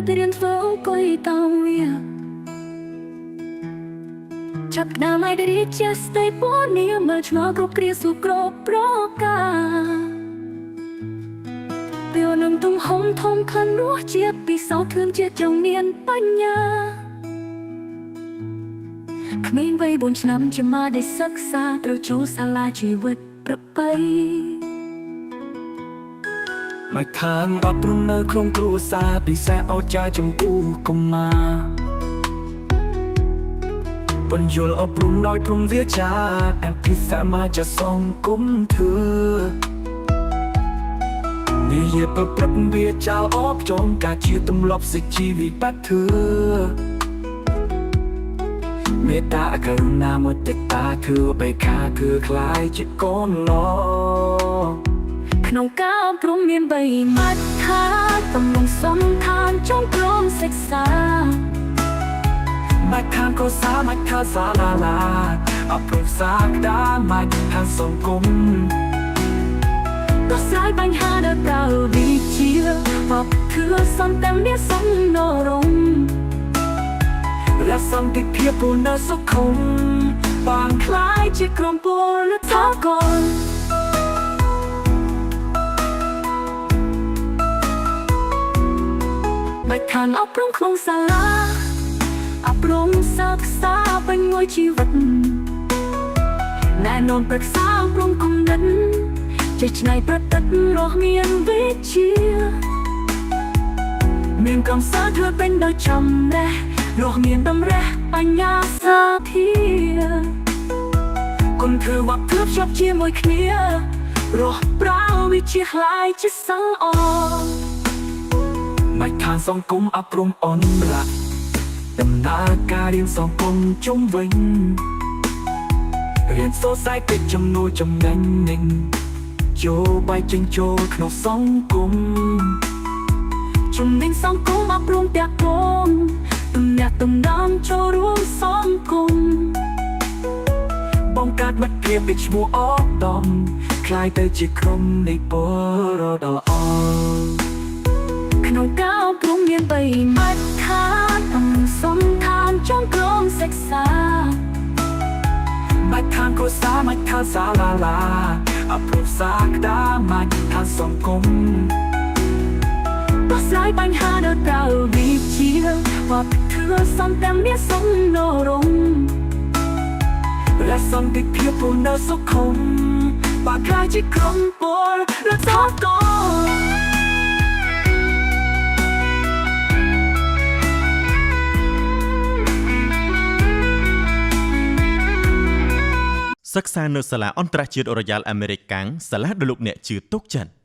រៀនធ្វើអង្គុយតោវាចាប់ផ្ដើមឲ្យរីជាស្តីពណ៌នាមើលឆ្ងល់គ្រប់គ្រាសុគ្រប់ប្រការពេលនឹងទំហំធំក្លិនរសជាតិពិសោធន៍ធឿនជាចង់មានបញ្ញាក្មេងវ័យ4ឆ្នាំជាមកได้សិក្សាត្រូវចូលសាលាជីវិតប្រពៃ មកខាងអប់រំនៅក្នុងគ្រួសារពិសេសអស្ចារ្យចំពោះកុមារពន្យល់អប់រំដោយព្រមវាចាអភិសមាជសង្គមធ្វើនិយាយប្រព្រឹត្តវាចាលអបចងការជាទម្លាប់សិជីវិបត្តិធ្វើមេត្តាករុណាមុទិតាធ្វើបេខាគឺคล้ายជាកូនល្អ ក្នុងការអប់រំមានបីមាត្រដ្ឋានតំណងសំឋានចុងក្រមសិក្សា មជ្ឈដ្ឋានគ្រួសារមជ្ឈដ្ឋានសាលាឡាអប់រំសាក្តារមជ្ឈដ្ឋានសង្គម ដោះស្រាយបញ្ហាដោយប្រើវិជ្ជាវប្បធម៌សន្តាមានសំណរម และสันติภาพผู้นสุขม បានคล้ายជាក្រុមពលរដ្ឋកលមជ្ឈដ្ឋានអប់រំក្នុងសាលាអប់រំសិក្សាពេញមួយជីវិតណែនាំប្រឹក្សាអប់រំគំនិតចេះច្នៃប្រឌិតរស់មានវិជ្ជា មានកំសើធ្វើเป็นដោយចំណេះរស់មានតម្រេះបញ្ញាសាធាគុណធ្វើវប្បធម៌ភ្ជាប់ជាមួយគ្នារស់ប្រើវិជ្ជាខ្លាយជាសិលអ មជ្ឈដ្ឋានសង្គមអប់រំអនរៈដំណើរការរៀនសង្គមជុំវិញរៀនសូត្រខ្សែកិច្ចចំនួនចំណេញនឹងចូលបាយចេញចូលក្នុងសង្គម ជំនាញសង្គមអប់រំតាក់ទងទំនាក់ទំនងចូលរួមសង្គម បង្កើតមិត្តភាពពីឈ្មោះអបដំคล้ายទៅជាក្រុមនៃពលរដ្ឋដ៏ល្អ ក្នុងការអប់រំមានបីមាត្រដ្ឋានអង្គសំឋានចុងក្រមសិក្សា មជ្ឈដ្ឋានគ្រួសារមជ្ឈដ្ឋានសាលាឡាអប់រំសាក្តារមជ្ឈដ្ឋានសង្គម ដោះស្រាយបញ្ហាដោយប្រើវិជ្ជាវប្បធម៌សន្តាមានសំណរម และสันติภาพผู้นสุขมบากคล้ายជាក្រុមពល រដ្ឋកល សិក្សានៅសាលាអន្តរជាតិរ៉ូយ៉ាល់អាមេរិកាំងសាលាដែលលោកអ្នកជឿទុកចិត្ត។